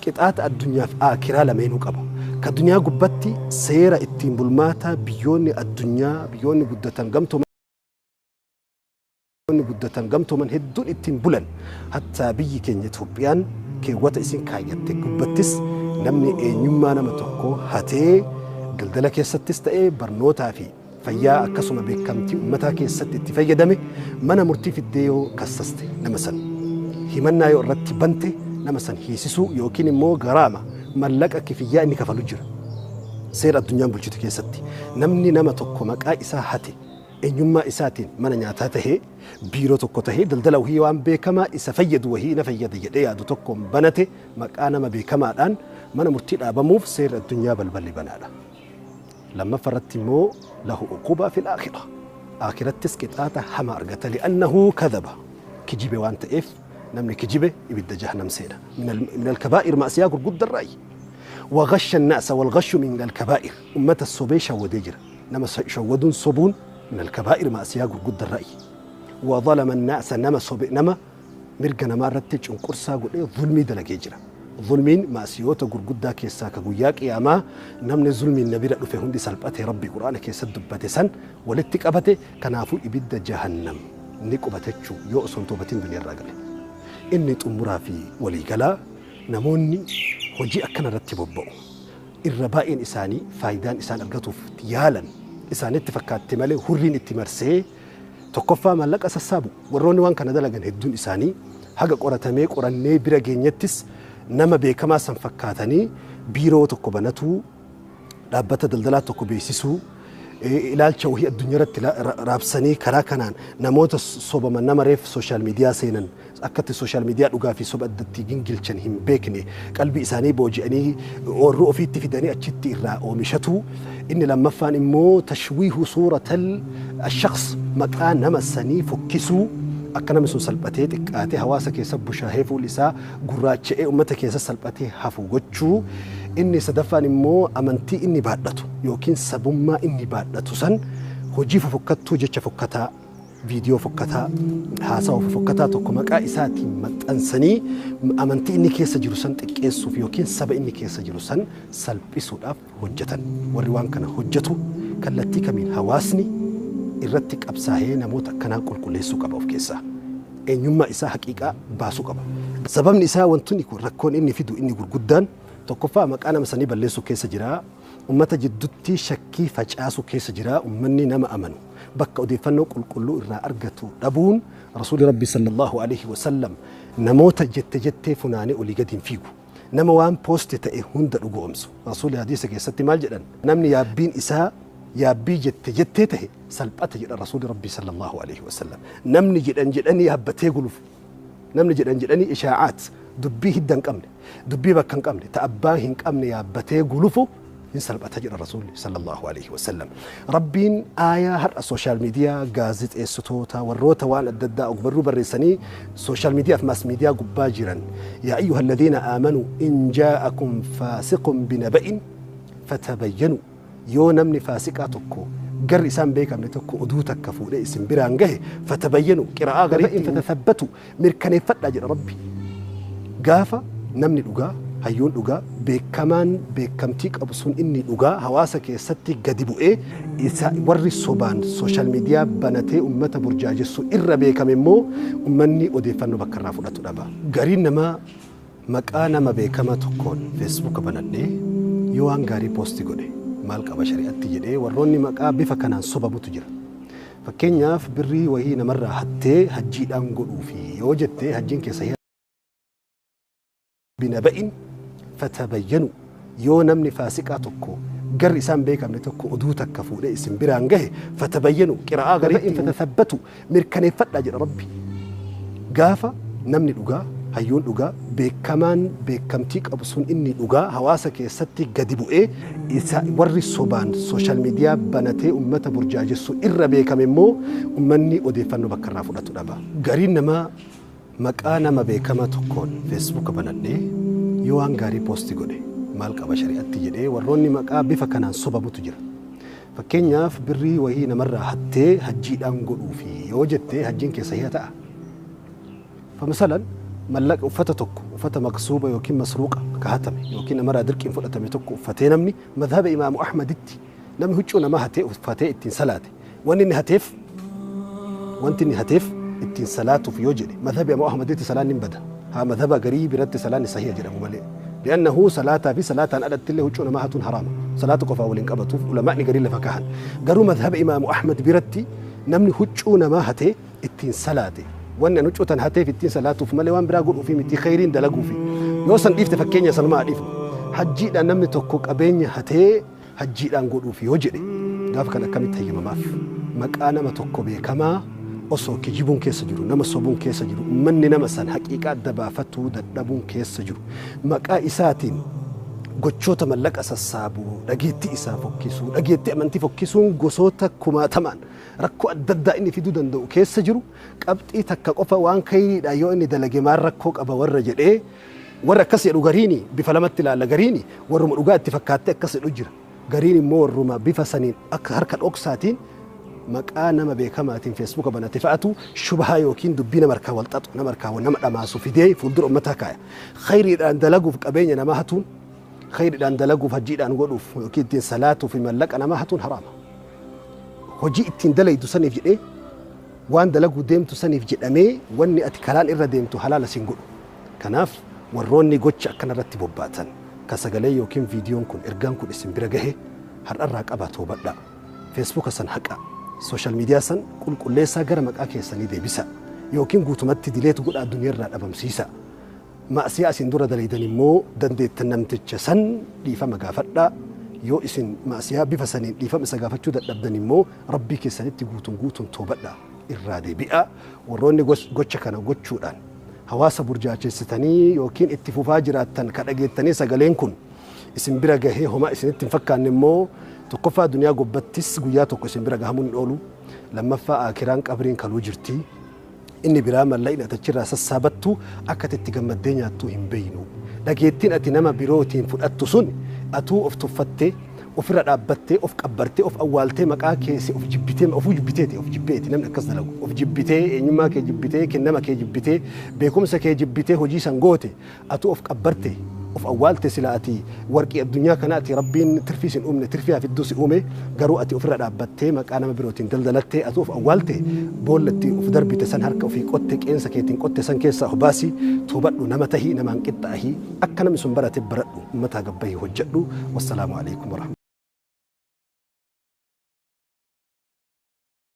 Qixaaxa addunyaaf aakiraa lameenuu qaba. Ka addunyaa gubbatti seera ittiin bulmaata biyyoonni addunyaa, biyyoonni guddatan gamtooman guddatan gamtooman hedduun ittiin bulan, hattaa biyyi keenya Itoophiyaan keewwata isin kaayyatte gubbattis, namni eenyummaa nama tokko hatee daldala keessattis ta'ee, barnootaa fi fayyaa, akkasuma beekamtii uummataa keessatti itti fayyadame, mana murtii fiddee yoo kassaste, nama san himannaa yoo irratti bante, nama san hiisisuu yookiin immoo garaama mallaqa kifiyyaa inni kafalu jira. Seera addunyaan bulchitu keessatti namni nama tokko maqaa isaa hate, eenyummaa isaatiin mana nyaataa tahee, biiroo tokko tahee, daldala wahii waan beekamaa isa fayyadu wahii na fayyada jedhee yaadu tokkoon banate, maqaa nama beekamaadhaan mana murtii dhaabamuuf seerri addunyaa balballi banaadha. Lammaffaa irratti immoo له عقوبة في الآخرة, aakirattis qixaaxa hama argata. لأنه كذب, kijibe waan ta'eef, namni kijibe ibidda jahannam seena. من الكبائر, ma'siyaa gurguddaa ra'yi. وغش الناس, والغش من الكبائر. أمة الصوبي شودي جرا, نما شودون صبون من الكبائر, ma'siyaa gurguddaa ra'yi. وظلم الناس, نما صوبي, نما mirga namaa irratti cunqursaa godhee zulmii dalagee jira. Zulmiin maasiyoota gurguddaa keessaa ka guyyaa qiyaamaa namni zulmiin na bira dhufe hundi salphatee Rabbi Quraana keessatti dubbate san walitti qabate. Kanaafuu ibidda jahannam ni qubatachuu yoo osoo hin toobatin duniyaa gale. Inni xumuraa fi waliigalaa, namoonni hojii akkana irratti bobba'u irra baay'een isaanii faayidaan isaan argatuuf yaalan isaanitti fakkaatte malee hurriin itti marsee tokkoffaa maallaqa sassaabu. Warroonni waan kana dalagan hedduun isaanii haga qoratamee qorannee bira geenyettis nama beekamaa san fakkaatanii biiroo tokko banatuu, dhaabbata daldalaa tokko beeksisuu, ilaalcha wahii addunyaa irratti raabsanii karaa kanaan namoota sobaman, nama reef social media seenan, akkatti social media dhugaa fi soba addatti gingilchan hin beekne, qalbii isaanii booji'anii oorruu ofiitti fidanii achitti irraa oomishatu. Inni lammaffaan immoo تشويه صورة الشخص, maqaa nama sanii fokkisuu, akka namni sun salphatee xiqqaatee hawaasa keessa bushaahee fuulli isaa gurraacha'ee uummata keessa salphatee hafu gochuu. Inni sadaffaan immoo amantii inni baadhatu yookiin sabummaa inni baadhatu san hojii fofokkattuu, jecha fokkataa, viidiyoo fokkataa, haasawa fokkataa tokko maqaa isaatiin maxxansanii amantii inni keessa jiru san xiqqeessuuf yookiin saba inni keessa jiru san salphisuudhaaf hojjetan. Warri waan kana hojjetu kallattii kamiin hawaasni irratti qabsaa'ee namoota akkanaa qulqulleessuu qaba of keessaa. Eenyummaa isaa haqiiqaa baasuu qaba. Sababni isaa wantoonni kun rakkoon inni fidu inni gurguddaan tokkoffaa maqaa nama sanii balleessuu keessa jira. Ummata jidduutti shakkii facaasuu keessa jira. Ummanni nama amanu bakka odeeffannoo qulqulluu irraa argatu dhabuun, Rasuulli Rabbi صلى الله عليه وسلم namoota jette jettee funaanee olii gadi hin fiigu. Nama waan post ta'e hunda dhugoomsu. Rasuulli hadiisa keessatti maal jedhan? Namni yaabbiin isaa yaabbii jette jettee ta'e salphata jedha Rasuulli Rabbi صلى الله عليه وسلم. Namni jedhan jedhanii yaabbatee gulufu. Namni jedhan jedhanii ishaacaat, dubbii hidda hin qabne, dubbii bakka hin qabne, ta abbaa hin qabne yaabbatee gulufu hin salphata jedha Rasuulli صلى الله عليه وسلم. Rabbiin aayaa har'a social media gaazexeessitoota, warroota waan adda addaa ogbarruu barreessanii social media fi mass media gubbaa jiran, يا أيها الذين آمنوا إن جاءكم فاسق بنبإ فتبينوا, yoo namni faasiqaa tokko garri isaan beekamne tokko oduu takka fuudhee isin biraan gahe, فتبينوا, qiraa'aa garii فتثبتوا, mirkaneeffadhaa jedha Rabbi. Gaafa namni dhugaa, hayyuun dhugaa, beekamaan beekamtii qabu sun inni dhugaa hawaasa keessatti gadi bu'ee isa warri sobaan social media banatee ummata burjaajessu irra beekame immoo ummanni odeeffannoo bakka irraa fudhatu dhaba. Gariin namaa maqaa nama beekamaa tokkoon Facebooka banadhee yoo waan gaarii post godhe maal qaba shari'atti jedhee warroonni maqaa bifa kanaan sobamutu jira. Fakkeenyaaf birrii wayii namarraa hattee hajjiidhaan godhuufi yoo jettee hajjiin keessa بنبإ فتبينوا, yoo namni faasiqaa tokko garri isaan beekamne tokko oduu takka fuudhee isin biraan gahe, فتبينوا, qiraa'aa garii فتثبتوا, mirkaneeffadhaa jedha Rabbi. Gaafa namni dhugaa, hayyuun dhugaa, beekamaan beekamtii qabu sun inni dhugaa hawaasa keessatti gadi bu'ee isa warri sobaan social media banatee ummata burjaajessu irra beekame immoo ummanni odeeffannoo bakka irraa fudhatu dhaba. Gariin namaa maqaa nama beekamaa tokkoon Facebooka banadhee yoo waan gaarii post godhe maal qaba shari'atti jedhee warroonni maqaa bifa kanaan sobamutu jira. Fakkeenyaaf birrii wayii namarraa hattee hajjiidhaan godhuufi yoo jettee hajjiin keessa hi'a ta'a. فمثلا Mallaqa uffata tokko, uffata maqsuuba yookiin masruuqa ka hatame yookiin namarraa dirqiin fudhatame tokko uffatee namni madhaba Imaamu Ahmaditti namni huccuu namaa hatee uffatee ittiin salaate, wanni inni hateef, wanti inni hateef ittiin salaatuuf yoo jedhe, madhaba Imaamu Ahmaditti salaan hin bada. Haa madhaba garii biratti salaan sahiha jedhamu malee. Li'annahu salaataa fi salaataan alatti illee huccuu namaa hatuun haraama. Salaata qofaa waliin qabatuuf ulamaa'ni garii lafa kahan. Garuu madhaba Imaamu Ahmad biratti namni huccuu namaa hatee ittiin salaate, wanni an huccuu tan hateef ittiin salaatuuf malee waan biraa godhuufi miti, khayriin dalaguufi. Yoo san dhiifte, fakkeenya sanumaa dhiifne, hajjiidhaan namni tokko qabeenya hatee hajjiidhaan godhuuf yoo jedhe, gaafa kan akkamitti hayyamamaaf? Maqaa nama tokko beekamaa osoo kijibuun keessa jiru, nama sobuun keessa jiru, ummanni nama san haqiiqaa adda baafatuu dadhabuun keessa jiru, maqaa isaatiin gochoota mallaqa sassaabuu, dhageettii isaa fokkisuu, dhageettii amantii fokkisuun gosoota kumaatamaan rakkoo adda addaa inni fiduu danda'u keessa jiru, qabxii takka qofa waan khayriidha yoo inni dalage maal rakkoo qaba warra jedhee, warra akkas jedhu gariini bifa lamatti ilaalla. Gariini warruma dhugaa itti fakkaattee akkas jedhu jira, gariin immoo warruma bifa saniin akka harka dhoksaatiin maqaa nama beekamaatiin Feesbuuka banate fa'atu shubahaa yookiin dubbii nama harkaa wal xaxu, nama harkaa nama dhamaasu fidee fuuldura ummataa kaaya. Khayriidhaan dalaguuf qabeenya namaa hatuun, khayriidhaan dalaguuf hajjiidhaan godhuuf yookiin ittiin salaatuu fi mallaqa namaa hatuun haraama. Hojii ittiin dalaydu saniif jedhee, waan dalaguu deemtu saniif jedhamee, wanni ati karaan irra deemtu halaala siin godhu. Kanaaf warroonni gocha akkanarratti bobbaatan, ka sagalee yookiin viidiyoon kun, ergaan kun isin bira gahe, har'arraa qabaa toobadhaa. Feesbuuka san haqa. Social media san qulqulleessaa, gara maqaa keessanii deebisa. Yookiin guutumatti delete godhaa, addunyaarraa dhabamsiisa. Ma'asiyaa isin dura dalaydan immoo dandeettan namticha san dhiifama gaafadhaa. Yoo isin ma'asiyaa bifa saniin dhiifama isa gaafachuu dadhabdan immoo Rabbii keessanitti guutuun guutuun toobadhaa, irraa deebi'aa. Warroonni gocha kana gochuudhaan hawaasa burjaachessitanii yookiin itti fufaa jiraattan, ka dhageettanii sagaleen kun isin bira gahee homaa isinitti hin fakkaanne immoo, tokkoffaa duniyaa gobbattis guyyaa tokko isin bira gahamuun hin oolu, lammaffaa akiraan qabriin kaluu jirti, inni biraa mallaqni ati achirraa sassaabattu akka ati itti gammaddee nyaattu hin beeynu. Dhageettiin ati nama birootiin fudhattu sun atuu of tuffattee, ofirra dhaabbattee, of qabbartee, of awwaaltee, maqaa keessa of jibbitee, ofuu jibbiteeti, of jibbeeti. Namni akkas dalagu of jibbitee, eenyummaa kee jibbitee, kennama kee jibbitee, beekumsa kee jibbitee hojii san goote. Atuu of qabbarte, of awwaalte. Sila ati warqii addunyaa kana, ati Rabbiin tirfii sin uumne, tirfii hafidduu si uume. Garuu ati ofirra dhaabbattee maqaa nama birootiin daldalattee, atuu of awwaalte. Boolla itti of darbite san harka ofii qotte, qeensa keetiin qotte san keessaa of baasi, toobadhu, nama tahi, namaan qixxaahi, akka namni sun barate baradhu, ummataa gabbayii hojjedhu. Wassalaamu alaikum warahmatullahi.